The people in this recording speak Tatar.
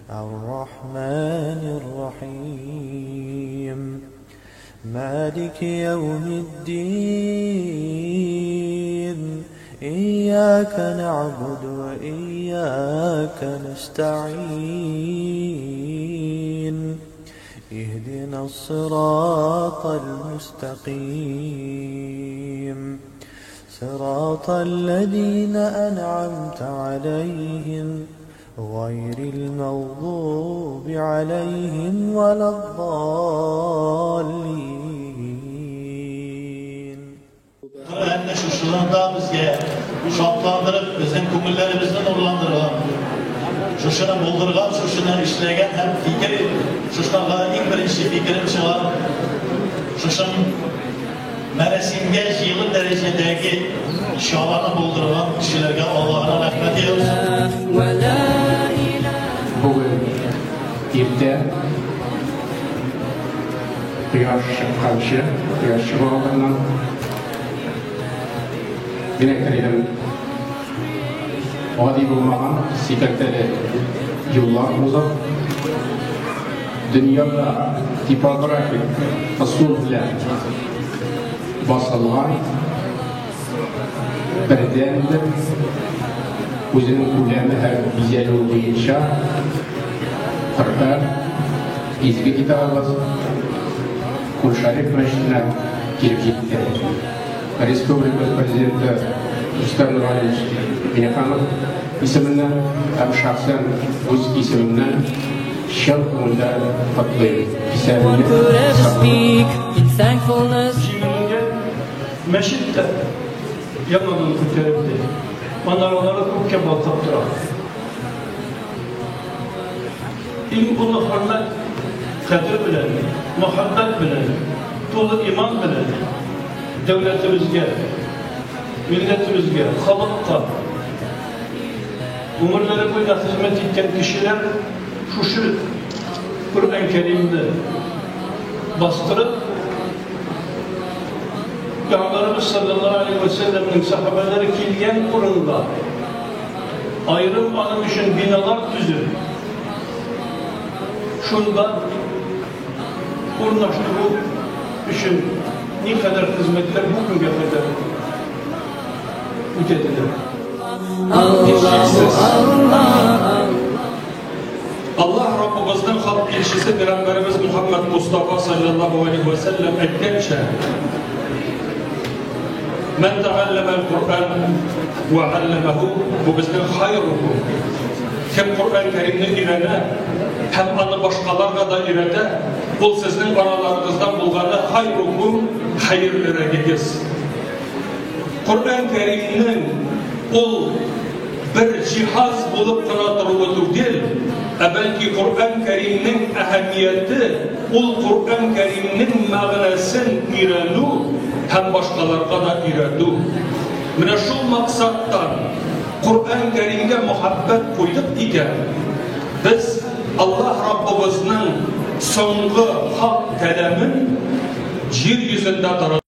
الرحمن الرحيم مالك يوم الدين إياك نعبد وإياك نستعين اهدنا الصراط المستقيم صراط الذين أنعمت عليهم غير المغضوب عليهم ولا الضالين. Коръәнне шушында безгә шатландырып, безнең күңелләребезне нурландырган, шушыны булдырган, шушыны эшләгән һәм фикер, шушыларга иң беренче фикерем чыгар, шушын мәрәсимгә җыелыр дәрәҗәдәге чараны булдырган кешеләргә Аллаһының рәхмәте яусын. Бүген иртә кояш чыкканчы, кояш чыгу алдыннан мин әйтер идем, гади булмаган сикәлтәле юллар узып, дөньяда типографик ысул белән басылган бердәнбер үзенең күләме һәм бизәлүе буенча Коръән, изге китабыбыз Кол Шәриф мәчетенә килеп җитте. Республика Президенты Рөстәм Нургалиевич Миңнеханов исеменнән һәм шәхсән үз исемемнән чын күңелдән котлыйм. Исәнлек, саулык. Җиңелгән мәчет тә яңадан күтәрелде. Манаралары күккә балкып тора. Иң олы хөрмәт, кадер белән, мәхәббәт белән, тулы иман белән дәүләтебезгә, милләтебезгә, халыкка гомерләре буена хезмәт иткән кешеләр шушы Коръән Кәримне бастырып, Пәйгамбәребез саллаллаһу алейһи вә сәлләмнең сәхабәләре килгән урынга аерым аның өчен биналар төзеп, шунда урнаштыру өчен никадәр хезмәтләр бу көнгә кадәр үтәделәр. Һичшиксез, Аллаһ Раббыбызның хак илчесе пәйгамбәребез Мухаммад Мустафа саллаллаһу алейһи вә сәлләм әйткәнчә, Мән тәгалләмәл Коръән вә галләмәһу, бу безнең хайрукум. Кем Коръән Кәримне өйрәнә һәм аны башкаларга да өйрәтә, ул сезнең араларыгыздан булганы хайрукум, хәерлерәгегез. Коръән Кәримнең ул бер җиһаз булып кына торуы түгел, ә бәлки Коръән Кәримнең әһәмияте ул Коръән Кәримнең мәгънәсен өйрәнү һәм башкаларга да өйрәтү. Менә шул максаттан Коръән Кәримгә мәхәббәт куйдык икән, без Аллаһ Раббыбызның соңгы хак кәламен җир йөзендә таратабыз.